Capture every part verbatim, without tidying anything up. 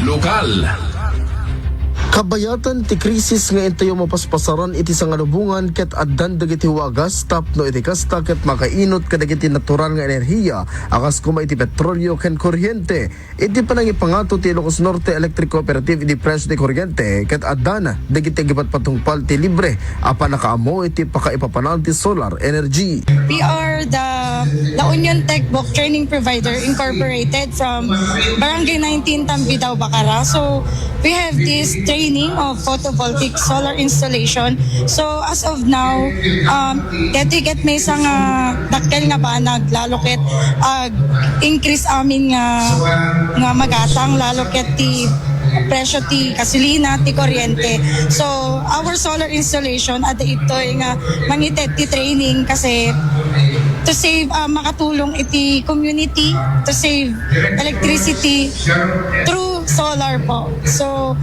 Lokal. Kabayatan ti krisis nga intayo mapaspasaran iti sangalubongan ket addan dagiti wagas tapno iti kasta ket makainut kadagiti natural nga enerhiya a kas koma iti petrolio ken kuryente. Iti panangipangato ti Ilocos Norte Electric Cooperative iti presyo ti kuryente ket addan dagiti agipatpatungpal ti libre a pannakaammo iti pakaipapanan ti solar energy. We are the La Union Tech Book Training Provider Incorporated from Barangay nineteen, Tambidao, Bacara. So, we have this training of photovoltaic solar installation. So, as of now, um, detoy ket maysa nga dakkel nga banag, lalo ket ag-increase amin nga, nga magatang, lalo ket ti presyo ti gasolina, ti kuryente. So, our solar installation, adda itoy nga mangited ti training kasi to save, ah, makatulong iti community to save electricity through solar po. So,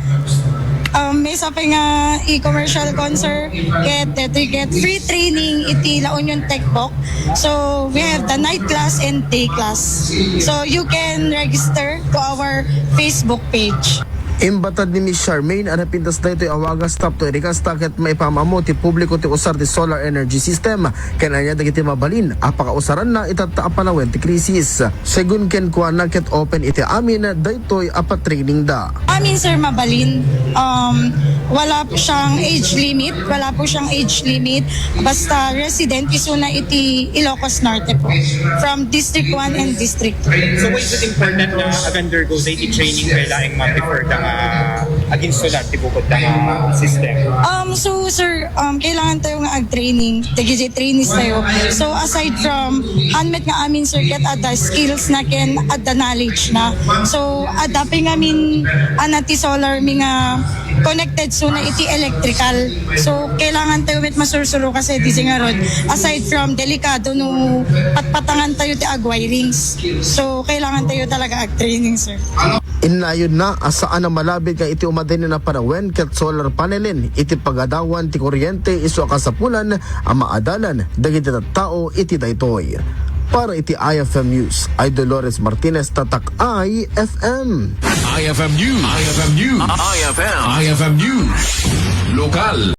um, maysa pay nga i-commercial ko, sir, ket detoy ket free training iti La Union Tech Book. So, we have the night class and day class. So, you can register to our Facebook page. Imbatad ni Miss Charmaine a napintas daytoy a wagas tapno idi kasta ket maipaam-ammo ti publiko ti usar ti solar energy system ken ania dagiti mabalin a pakausaranna itatta a panawen ti krisis. Segun kenkuana ket open iti amin daytoy a patrainingda. Amin, sir, mabalin. Um, wala po siyang age limit, wala po siyang age limit. Basta resident, isuna iti Ilocos Norte po. From District one and District two. So, why is it important na ag-undergo sa iti training kay laeng ma-prefer da nga aginsulat ti bukod da nga system? Um, so, sir, um, kailangan tayo nga ag-training, dagiti trainees tayo. So, aside from handmet nga amin, sir, ket adda skills na ken adda knowledge na. So, adda pay ngamin, ana, ti solar mi nga connected suna iti electrical. So, kailangan tayo met masursuro kasi di ngarud. Aside from delikado no patpatangan tayo ti ag-wirings. So, kailangan tayo talaga ag-training, sir. Innayodna a saan a malabit nga iti umadinen a panawen ket solar panelen iti pagadawan ti kuryente isu a kasapulan a maadalan dagiti tattao iti daytoy. Para iti I F M News, I Dolores Martinez, Tatak I F M. I F M News. I F M News. I F M. I F M News. Lokal.